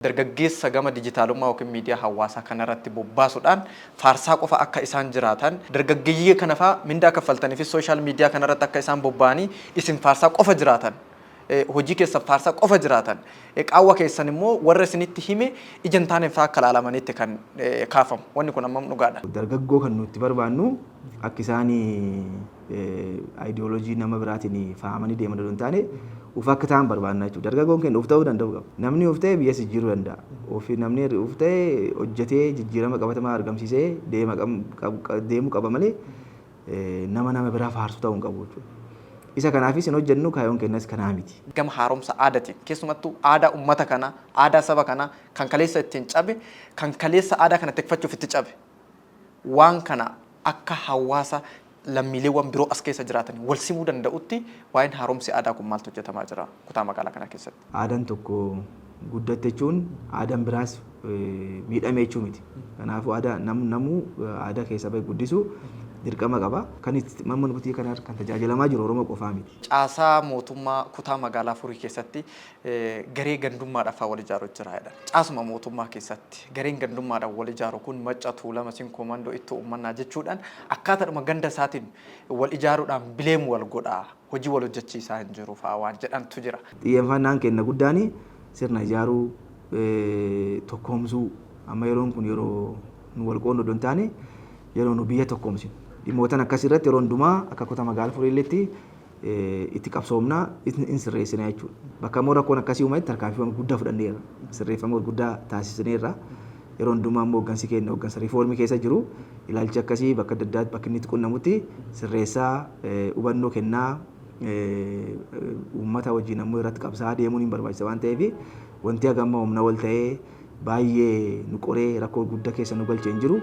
Dargaggeessa gama dijitaalummaa yookiin miidiyaa hawaasaa kanarratti bobbaasuudhaan faarsaa qofa akka isaan jiraatan, dargaggeeyyii kana faa mindaa kaffaltaniifis social media kanarratti akka isaan bobba'anii isin faarsaa qofa jiraatan, hojii keessan faarsaa qofa jiraatan, qaawwa keessan immoo warra isinitti hime ija hin taaneen faa akka ilaalamanitti kan kaafamu. Wanni kun hammam dhugaadha? Dargaggoo kan nuti barbaannu akka isaan ayidiyoolojii nama biraatiin faamanii deeman odoo hin taane uf akka ta'an barbaanna jechuudha. Dargaggoon keenya uf ta'uu danda'uu qaba. Namni uf ta'e biyya jijjiiruu danda'a. Ofi namni uf ta'e hojjetee jijjiirama qabatamaa argamsiisee deemuu qaba malee nama nama biraa faarsu ta'uu hin qabu jechuudha. Isa kanaafis hin hojjennu, kaayyoon keenyas kanaa miti. Gama haaromsa aadaatiin, keessumattuu aadaa uummata kanaa, aadaa saba kanaa kan kaleessa ittiin cabe, kan kaleessa aadaa kana tikfachuuf itti cabe, waan kana akka hawaasa lammiileewwan biroo as keessa jiraatan wal simuu danda'utti waa'een haaromsi aadaa kun maaltu hojjetamaa jira kutaa magaalaa kana keessatti? Aadaan tokko guddatte jechuun aadaan biraas miidhame jechuu miti. Kanaafuu aadaa namuu aadaa keessa bahe guddisuu dirqama qaba. Kan itti mana murtii kana kan tajaajilamaa jiru Oromoo qofaa miti. Caasaa mootummaa kutaa magaalaa Furii keessatti garee gandummaadhaan fa'aa wal ijaaru jira jedhan. Caasuma mootummaa keessatti gareen gandummaadhaan wal ijaaru kun Macca, Tuulama, Sinkoo, Mandoo, Ittuu, Ummannaa jechuudhaan akkaataadhuma ganda isaatiin wal ijaaruudhaan bileem wal godha, hojii wal hojjechiisaa hin jiru fa'aa waan jedhantu jira. Xiyyeeffannaan keenya guddaan sirna ijaaruu, tokkoomsuu. Amma yeroon kun yeroo nu wal qoodnu odoo hin taane yeroo nu biyya tokkoomsinu. Dhimmootan akkasii irratti yeroo hundumaa akka kutaa magaalaa Furiilleetti itti qabsoomna, in sirreessina jechuudha. Bakka immoo rakkoon akkasii uumametti tarkaanfiiwwan guddaa fudhanneerra. Sirreeffama gurguddaa taasisneerra. Yeroo hundumaa immoo hooggansi keenya hooggansa riifoormii keessa jiru, ilaalchi akkasii bakka adda addaatti bakka inni itti qunnamutti sirreessaa, hubannoo kennaa, uummata wajjin ammoo irratti qabsaa'aa deemuun hin barbaachisa waan ta'eef, wanti haga amma humna wal ta'ee baay'ee nu qoree rakkoo guddaa keessa nu galchee hin jiru.